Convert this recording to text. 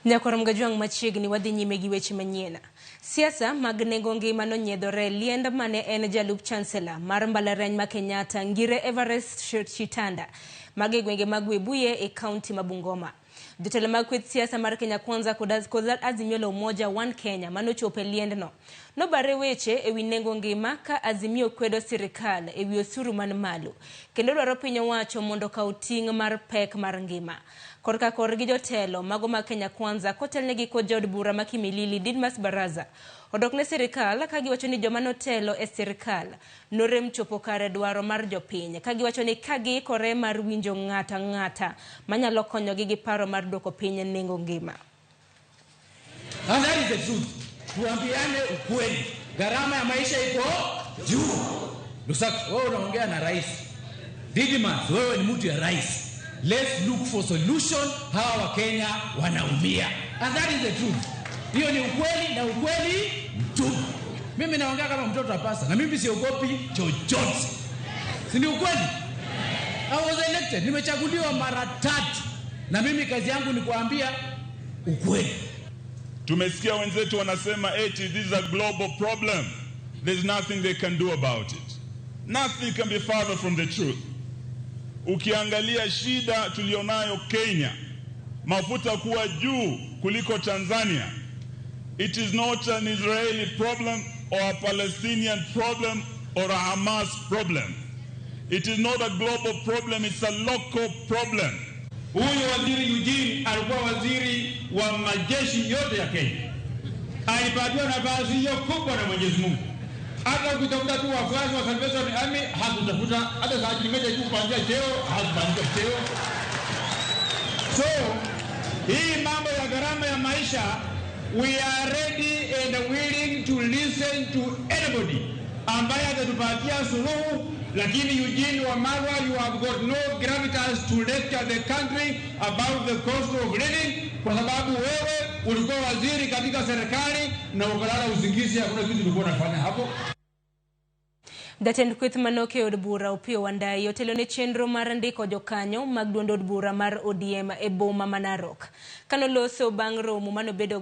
Nyakwar Mgajwang' machiegni wadhi nyime gi weche manyien. Siasa mag nengo ngima nonyiedhore liend mane en jalup chancellor mar mbalariany ma Kenyatta Ngire Everest Shitanda mago e gwenge mag Webuye e kaunti ma Bungoma. Jotelo mag kweth siasa mar Kenya Kwanza kod Azimio la Umoja One Kenya manochopo e liendno nobare weche ewi nengo ngima ka Azimio kwedo sirikal ewi osuru man malo kendo dwaro piny owacho mondo okaw ting' mar pek mar ngima. Korka korgi jotelo mago mag Kenya Kwanza kotelnegi kod jaod bura ma Kimilili Didmas Baraza odok ne sirikal ka giwacho ni joma notelo e sirikal norem chopo kare dwaro mar jopiny ka giwacho ni ka giikore mar winjo ng'ato ang'ata manyalo konyogi gi paro mar duoko piny nengo ngima. And that is the truth. Tuambiane ukweli, gharama ya maisha iko juu. Lusaka, wewe unaongea na rais. Didmas, wewe ni mtu ya rais. Let's look for solution. Hawa Wakenya wanaumia. And that is the truth. Hiyo ni ukweli na ukweli mtupu. Mimi naongea kama mtoto wa pasta na mimi siogopi chochote. Si ni ukweli? I was elected, nimechaguliwa mara tatu, na mimi kazi yangu ni kuambia ukweli. Tumesikia wenzetu wanasema eti this is a global problem. There's nothing they can do about it. Nothing can be farther from the truth. Ukiangalia shida tulionayo Kenya, mafuta kuwa juu kuliko Tanzania. It is not an Israeli problem or a Palestinian problem or a Hamas problem. It is not a global problem, it's a local problem. Huyu waziri Eugene alikuwa waziri wa majeshi yote ya Kenya, alipatiwa nafasi hiyo kubwa na Mwenyezi Mungu. Hata ukitafuta tu wafuasi wa Salvation Army hakutafuta, hata saa meja juu kuanzia cheo hakupandia cheo. So hii mambo ya gharama ya maisha, we are ready and willing to listen to anybody ambaye atatupatia suluhu, lakini Eugene Wamalwa, you have got no gravitas to lecture the country about the cost of living, kwa sababu wewe ulikuwa waziri katika serikali na ukalala usingizi, hakuna kitu ulikuwa unafanya hapo. Jatend kweth manok e od bura Opiyo Wandayi otelo ne chenro mar ndiko jokanyo mag duond od bura mar ODM e boma ma Narok. Kanoloso bang' romo manobedo